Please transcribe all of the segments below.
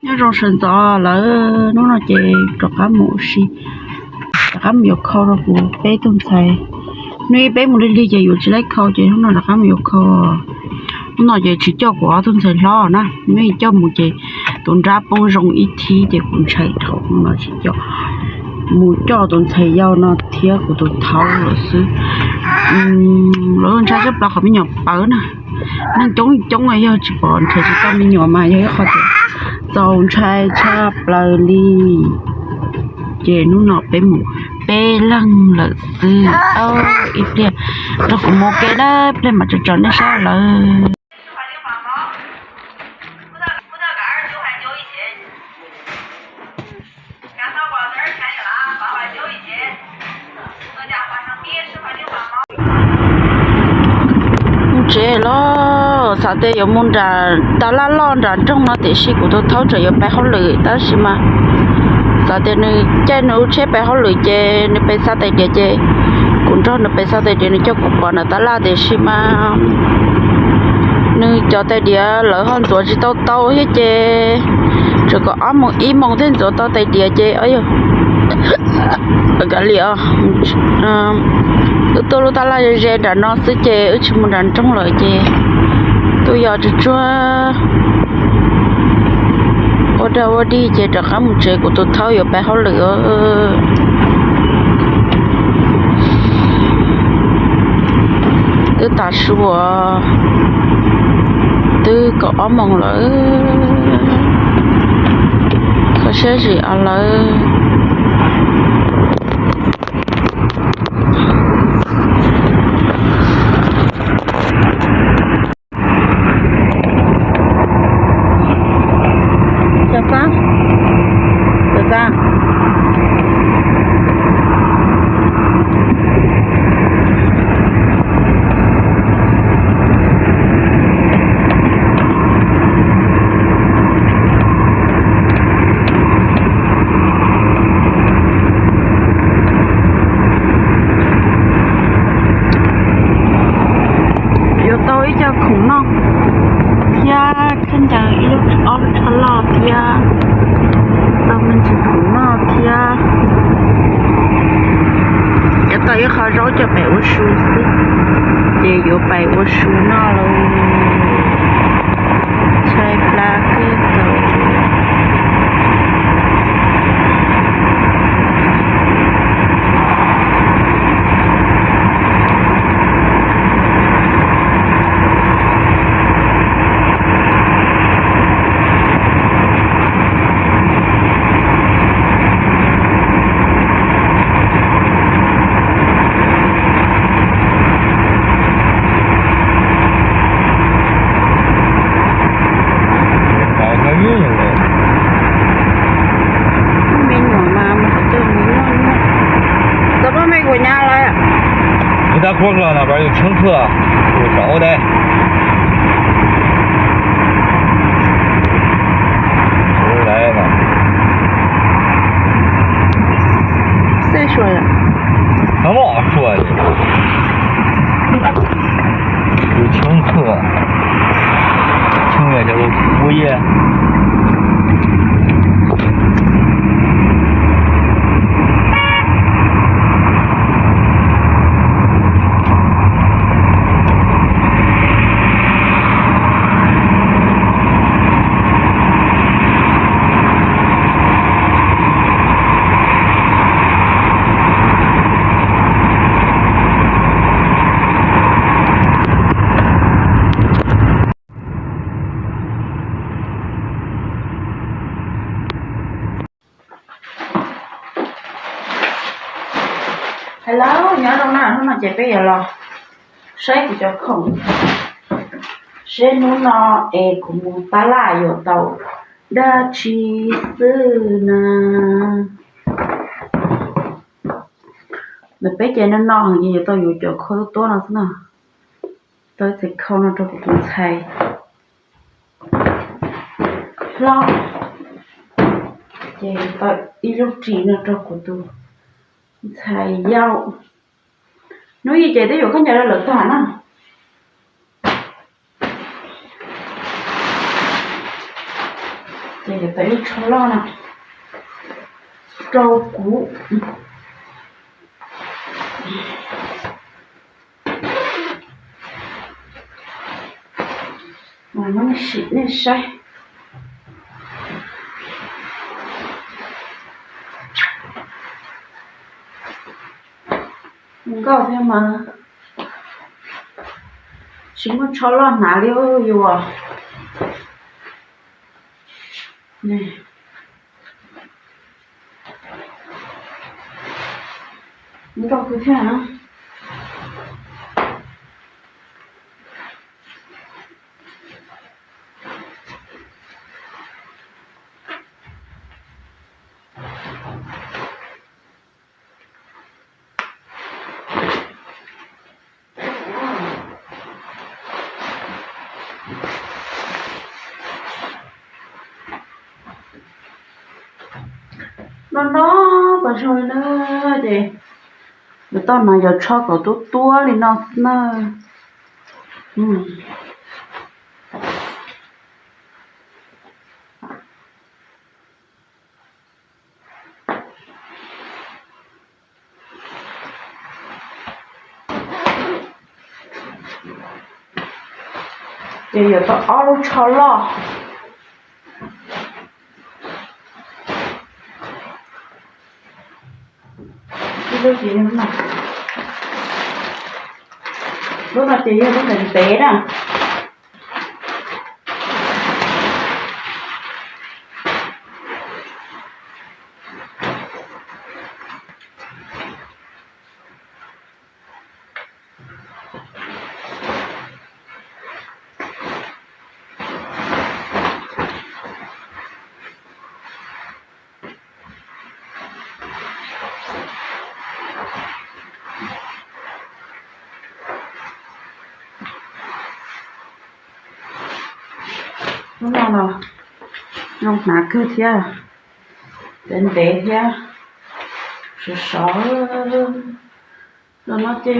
Nyob zoo sawv ntxov lawm, hnub no ces rov qab mus ua si, rov qab mus yuav khau rau kuv peb tug ntxhais. Hnub ib peb mus lig lig ces yuav tsis laib khau ces hnub no rov qab mus yuav khau. Hnub no ces tsis coj kuv ob tug ntxhais hlob na, hnub ib coj mus ces tus nrab poob zoo ib thib ces kuv ntshai dhau no tsis coj. Mus coj tus ntxhais yau no thiab kuv tus thaub lawm xwb. Lawv ntshai tshaj plaws qhov me nyuam pawv na. Neeg coob coob yog tsis pom nrhiav tsis tau me nyuam mas yog ib qho tias txaus ntshai tshaj plaws li. Ces hnub no peb mus peb leeg lawm xwb. Ib pliag rau kuv mus ke na, ib pliag mam tso tso nej saib lawm. Tsev los xav tias yuav mus nram tas laj loj nram nroog no tiam sis kuv tus thaub tseem yuav pais hauj lwm tab sis mas xav tias nws caij nws lub tsheb pais hauj lwm ces nws pais xa tais diav ces kuv nrog nws pais xa tais diav, nws coj kuv pov nram tas laj tiam sis mas nws cov tais diav lawv ho ntxuav tsis tau tau thiab ces tseem kom ob moos ib moos thiaj ntxuav tau tais diav ces yog kav liam, wb tuaj lub tas laj ze ze nram no xwb ces wb tsis mus nram nroog lawm ces tuaj yos tsuag tsuag ua dog ua dig ces rov qab mus tsev, kuv tus thaub yuav pais hauj lwm. Twb tav su as, twb kaum ob moos lawm, kho siab zim os lawv. Yuav tau ib co khoom noj thiab khaub ncaws ib lub ob lub tsho loj thiab tau me ntsis khoom noj thiab. Yuav tau ib qho zaub coj pem ua su xwb, ces yuav pais ua su noj lauj. Ntshai plab kawg nkaus li. Me nyuam mas mus qhov twg mus nyuaj nyuaj. Txawm poj me kuv nyab lawm. Ib tab kuab los no pas yus tshoob thuaj, yus rov ua dab. Xej suas yom. Hab mom suas. Yus tshoob thuaj, tshoob yog cov lus kuv ua. Hello, nyob zoo na, hnub no ces peb yuav los saib kuv cov khoom seb hnub no es kuv mus tab laj yuav tau dab tsi xwb na. Ntawm peb ces no no ces yuav tau yuav cov khau tuab tuab no xwb na. Tau ib txiv khau no rau kuv tus ntxhais hlob, ces tau ib lub ris no rau kuv tus ntxhais yau. Hnub ib ces twb yuav khaub ncaws rau lawv tag na. Ces yuav tau ib lub tsho loj no rau kuv. Muab sim nej saib. Nkauj thiab mas, tsis muaj tsho loj hnav li yuav. Nkauj kawg thiab. No no, pom zoo li na, ces yuav tau hnav cov tsho kom tuab tuab li no xwb na. Ces yuav tau ob lub tsho loj. Ib lub ces yog lub no, lub no ces yog lub ntev ntev na. Lub no los zoo hnav kawg thiab, ntev ntev thiab, sov sov. Los no ces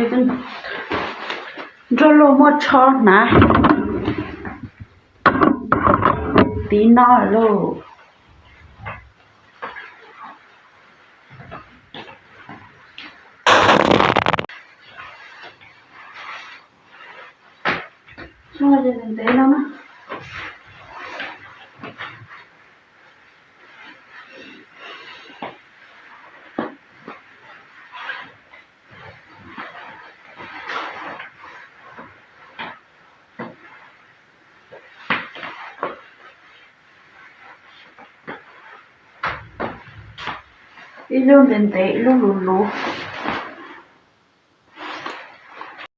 nrog luag muaj tsho hnav tiv no lauj. Ntev no na. Ib lub ntev ntev, ib lub luv luv.